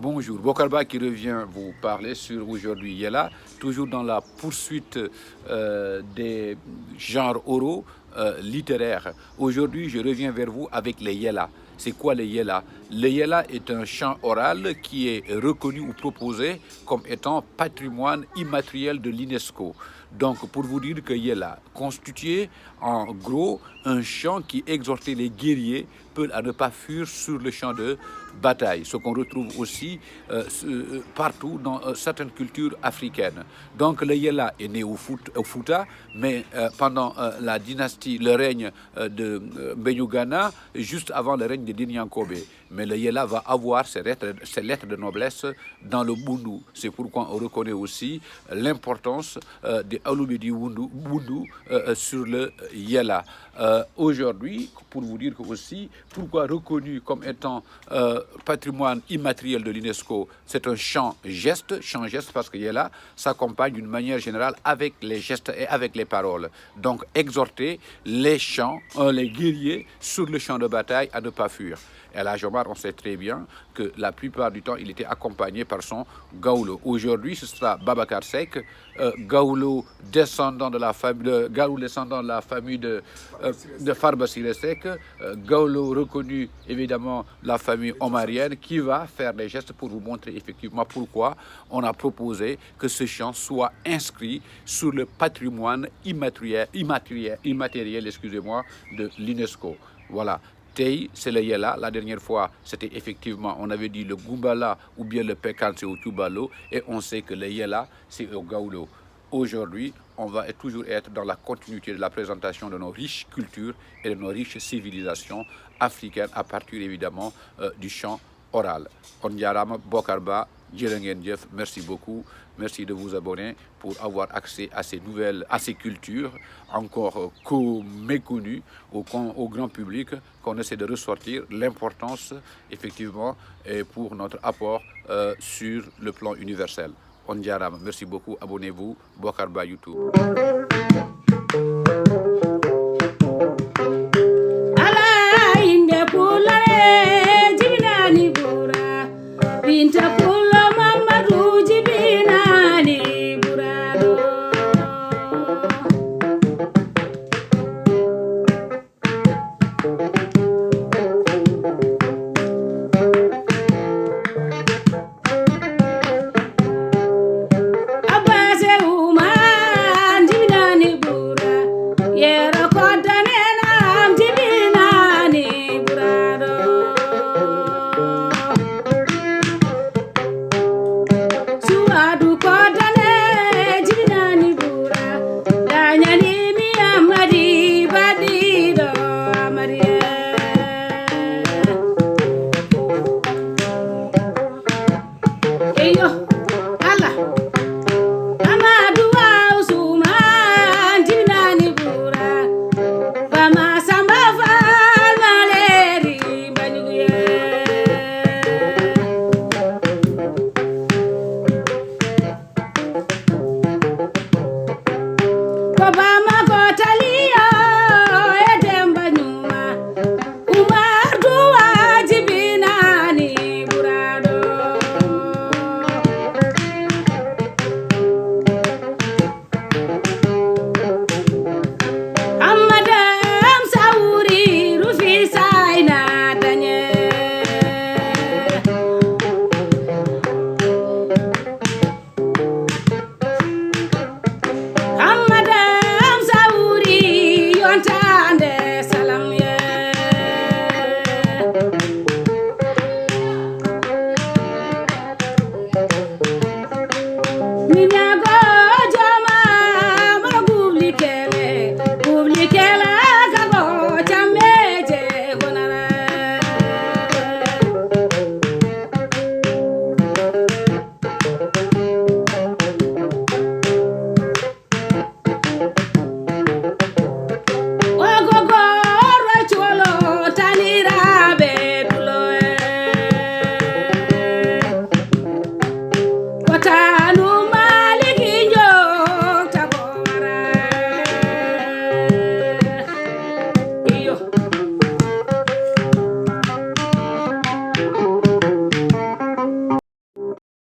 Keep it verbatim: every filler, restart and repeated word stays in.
Bonjour, Bokarba qui revient vous parler sur aujourd'hui Yela, toujours dans la poursuite euh, des genres oraux euh, littéraires. Aujourd'hui, je reviens vers vous avec les Yela. C'est quoi les Yela? Le Yela est un chant oral qui est reconnu ou proposé comme étant patrimoine immatériel de l'UNESCO. Donc, pour vous dire que Yela constituait en gros un chant qui exhortait les guerriers peuvent à ne pas fuir sur le champ de bataille, ce qu'on retrouve aussi euh, euh, partout dans euh, certaines cultures africaines. Donc le Yela est né au, Fout au Fouta, mais euh, pendant euh, la dynastie, le règne euh, de euh, Mbenyugana, juste avant le règne de Dinyankobe. Mais le Yela va avoir ses lettres, ses lettres de noblesse dans le Bundu. C'est pourquoi on reconnaît aussi l'importance euh, de Alubedi Wundu, Bundu euh, sur le Yela. Euh, Aujourd'hui, pour vous dire que aussi, pourquoi reconnu comme étant euh, patrimoine immatériel de l'UNESCO, c'est un chant-geste, chant-geste parce que Yela s'accompagne d'une manière générale avec les gestes et avec les paroles. Donc exhorter les chants, euh, les guerriers sur le champ de bataille à ne pas fuir. Et là, Jomar, on sait très bien que la plupart du temps, il était accompagné par son Gaulo. Aujourd'hui, ce sera Babacar Sek, euh, Gaulo descendant de la famille, de, Gaulo descendant de la famille de, euh, de Farba Siré Sek, euh, Gaulo reconnu évidemment la famille omarienne, qui va faire des gestes pour vous montrer effectivement pourquoi on a proposé que ce chant soit inscrit sur le patrimoine immatériel, immatériel, immatériel excusez-moi, de l'UNESCO. Voilà. Tey, c'est le Yela. La dernière fois, c'était effectivement, on avait dit le Gumbala ou bien le Pekan, c'est au Tubalo. Et on sait que le Yela, c'est au Gaulo. Aujourd'hui, on va toujours être dans la continuité de la présentation de nos riches cultures et de nos riches civilisations africaines à partir évidemment euh, du chant oral. On jarama Bokarba, merci beaucoup. Merci de vous abonner pour avoir accès à ces nouvelles, à ces cultures encore euh, méconnues au, au grand public qu'on essaie de ressortir l'importance, effectivement, et pour notre apport euh, sur le plan universel. On jarama, merci beaucoup, abonnez-vous, Bokarba YouTube.